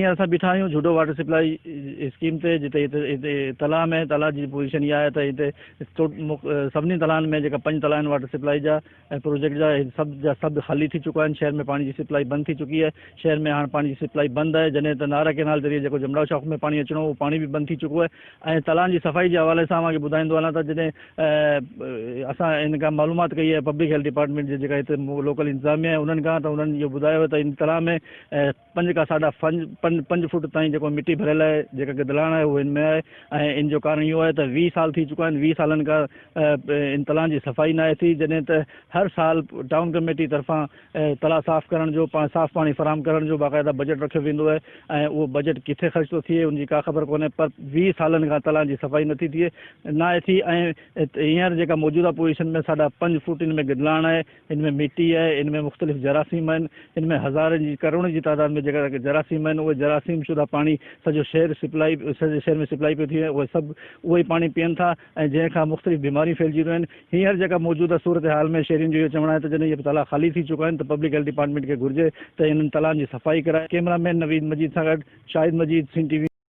هينئر اسان بيٺا آهيون جهوٽو واٽر سپلائي اسڪيم تي جتي هتي هتي تلاء ۾ تلاء جي پوزيشن اها آهي ته هتي سڀني تلائن ۾ جيڪا پنج تلاء آهن واٽر سپلائي جا ۽ پروجيڪٽ جا هي سڀ جا سڀ خالي ٿي چڪا آهن شهر ۾ پاڻي جي سپلائي بند ٿي چڪي آهي شهر ۾ هاڻ پاڻي جي سپلائي بند آهي جڏهن ته نارا ڪينال ذريعي جيڪو جمڙائو شاخ ۾ پاڻي اچڻو هو اهو پاڻي به بند ٿي چڪو آهي ۽ تلائن جي صفائي جي حوالي سان اوهان کي ٻڌائيندو هلان ته جڏهن اسان ان کان معلومات ڪئي آهي پبلڪ هيلٿ ڊپارٽمينٽ جي جيڪا هتي لوڪل انتظاميا آهي انهن کان ته انهن اهو ٻڌايو آهي ته ان تلاء ۾ پنج کان ساڍا پنج فوٽ تائين جيڪو مٽي ڀريل آهي جيڪا گدلاڻ آهي اهو ان ۾ آهي ۽ ان جو ڪارڻ اهو آهي ته 20 سال ٿي چڪا آهن 20 سالن کان ان تلاء جي صفائي ناهي ٿي جڏهن ته هر سال ٽائون ڪميٽي طرفان تلاء صاف ڪرڻ جو صاف پاڻي فراهم ڪرڻ جو باقاعده بجيٽ رکيو ويندو آهي ۽ اهو بجيٽ ڪٿي خرچ ٿو ٿئي ان جي ڪا خبر ڪونهي پر 20 سالن کان تلاء جي صفائي نٿي ٿئي ناهي ٿي ۽ هينئر جيڪا موجوده پوزيشن ۾ ساڍا پنج فوٽ ان ۾ گدلاڻ آهي ان ۾ مٽي آهي ان ۾ مختلف جراثيم آهن ان ۾ هزارن جي ڪروڙن جي تعداد ۾ جيڪا جراثيم آهن اهي جراثيم شده پاڻي سڄو شهر سپلائي سڄي شهر ۾ سپلائي پيو ٿئي اهي سڀ اهو ئي پاڻي پيئن ٿا ۽ جنهن کان مختلف بيماريون ڦهلجي رهيون آهن. هينئر جيڪا موجوده صورتحال ۾ شهرين جو اهو چوڻ آهي ته جڏهن اهي تلاء خالي ٿي چڪا آهن ته پبلڪ هيلٿ ڊپارٽمينٽ کي گهرجي ته انهن تلائن جي صفائي ڪرائي. ڪئميرا مين نويد مجيد سان گڏ شاهد مجيد، سنڌ ٽي وي.